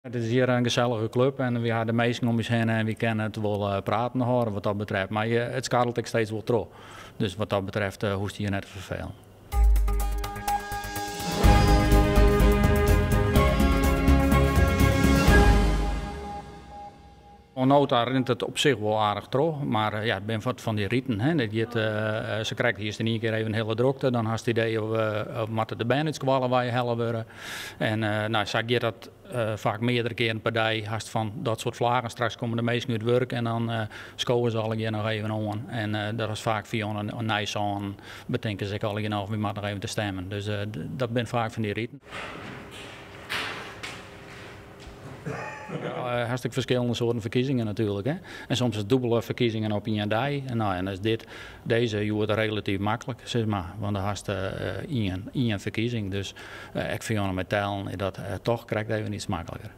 It is hjir in gesellige klup en wy ha de minsken om ús hinne en wy kinne it wol praten hâlde wat dat betreft. Mar it skarrelt ek steeds wol troch. Dus wat dat betreft hoechst dy hjir net te ferfelen. Oant no ta rint it op sich wol aardich troch, mar ja, it binne wat fan dy riten. Hè. Dat giet, sa krekt hiest yn ien kear even hiele drokte, dan hast it idee of moatte de bern út skoalle wei helle wurde. En no, sa giet dat faak meardere kearen per dei, hast fan dat soart flagen. Straks komme de minsken út wurk en dan skowe se allegear noch even oan. En dat is faak fia in nei sânen, betinke se ek allegear noch, wy moatte noch even te stemmen. Dus dat binne faak fan dy riten. Ja, hast ek ferskillende soarten ferkiezingen natuerlik. Hè? En soms is dûbele ferkiezingen op ien dei. En, nou, en is dit, dizze hjoed relatyf maklik, sis mar. Want dan hast ien ferkiezing. Dus ek foar mei tellen is dat toch krekt even iets makliker.